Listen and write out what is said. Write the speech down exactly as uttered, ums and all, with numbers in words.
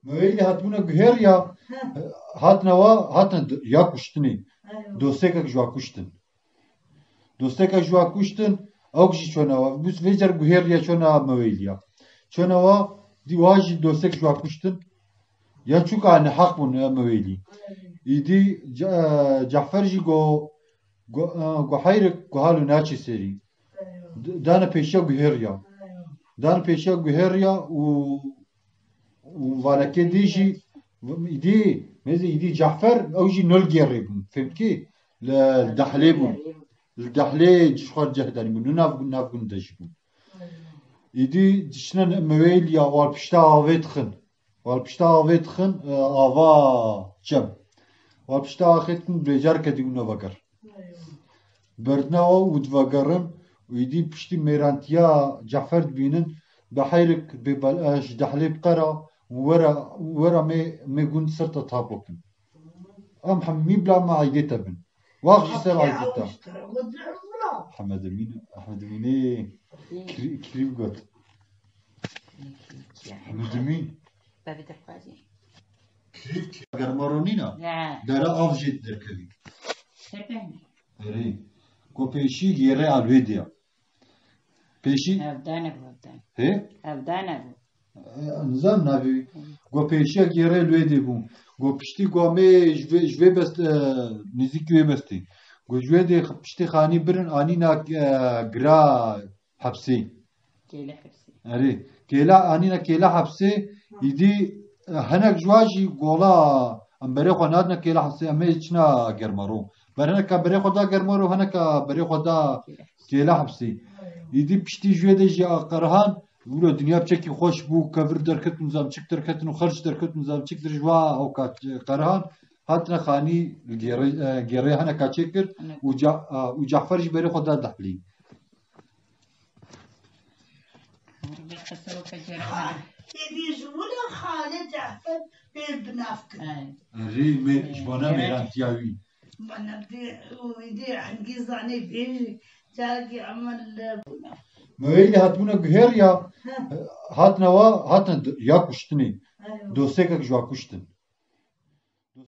Mewêlî hatibûna guhêriya, He. Hatine wa, hatine d-, ya kuştinê. Eyo. Dostekek ji wa kuştin. Dostekek ji wa kuştin, ew jî çûne wa. Bûs vê car guhêriya çûne wa Mewêliya. Çûne wa, dî wa jî dostek ji wa kuştin. Ya çûka neheq bûn, e, Mewêlî. Eyo. Îdî Ce-, e, Cefer jî go, go, e, go heyrik, go halo naçê serî. Eyo. D-, dane pêşiya guhêriya. Eyo. Dane pêşiya guhêriya û û vanekê dî jî, îdî, mêzê îdî Cafer, ew jî nol gêrê bûn. Fêm dikî? Li, li Dehlê bûn. Li Dehlê ji xwe cih danî bûn. Li nav, nav gund de jî bûn. Îdî diçine Mewêliya, wal pişta avê dixin. Wal pişta avê dixin, e, ava çem. Wal pişta axê dixin, bêcar kedî û neveger. Berdine û divegerin û îdî piştî mêrantiya Cefer dibînin, bi heyrik bê bel-, e, ji Dehlê bi qera û were, were mê, mê gund ser te tapo kin. Em hemî bila me eydê te bin. Wax jî ser eydê te. Hemed Emîn, Hemed Emînê. Kirî-, kirî got. Hemed Emîn. Bavê te xwazî. Kirî, kirî. Germaro nîna? Ne. Dere av jê derkevî. Tepene. Erê. Ku pêşî gêre alwê diya. Pêşî? Evdane bû, evdane. Hê? Evdane bû. E, nizam navê wî. Hı. Ku pêşiya gêre li wê dê bû. Ku piştî ku em ê ji vê, ji vê best, e, nêzîkî wê bestê. Ku ji wê dê piştî xanî birin anîna, e, gira hepsê. Kêle hepsê. Erê. Kêla, anîna kêla hepsê, îdî, e, hinek ji wan jî gola em berê xwe nadine kêla hepsê, em ê çina germaro. Ber hineka berê xwe da germaro, hineka berê xwe da kêla hepsê. Îdî piştî ji wê de jî a qerhan, wilo dinya piçekî xweş bû, kevir derketin, zamçik derketin û xerç derketin, zamçik der ji wa oka qerhan, hatine xanî gêrê, e, gêrê hineka çêkir û Ca-, e, û Cafer jî berê xwe da Dehlî. Êdî ji wila xalê Cafer pê bi nav kir. Erê, me, ji bona mêrantiya wî. Bana dê, û dê hingî zanê bê jî, carekî emal li Mewêlî hatibûna guhêriya, He. Hatine wa, hatine d-, ya kuştinê. Eyo. Dostekek ji wa kuştin.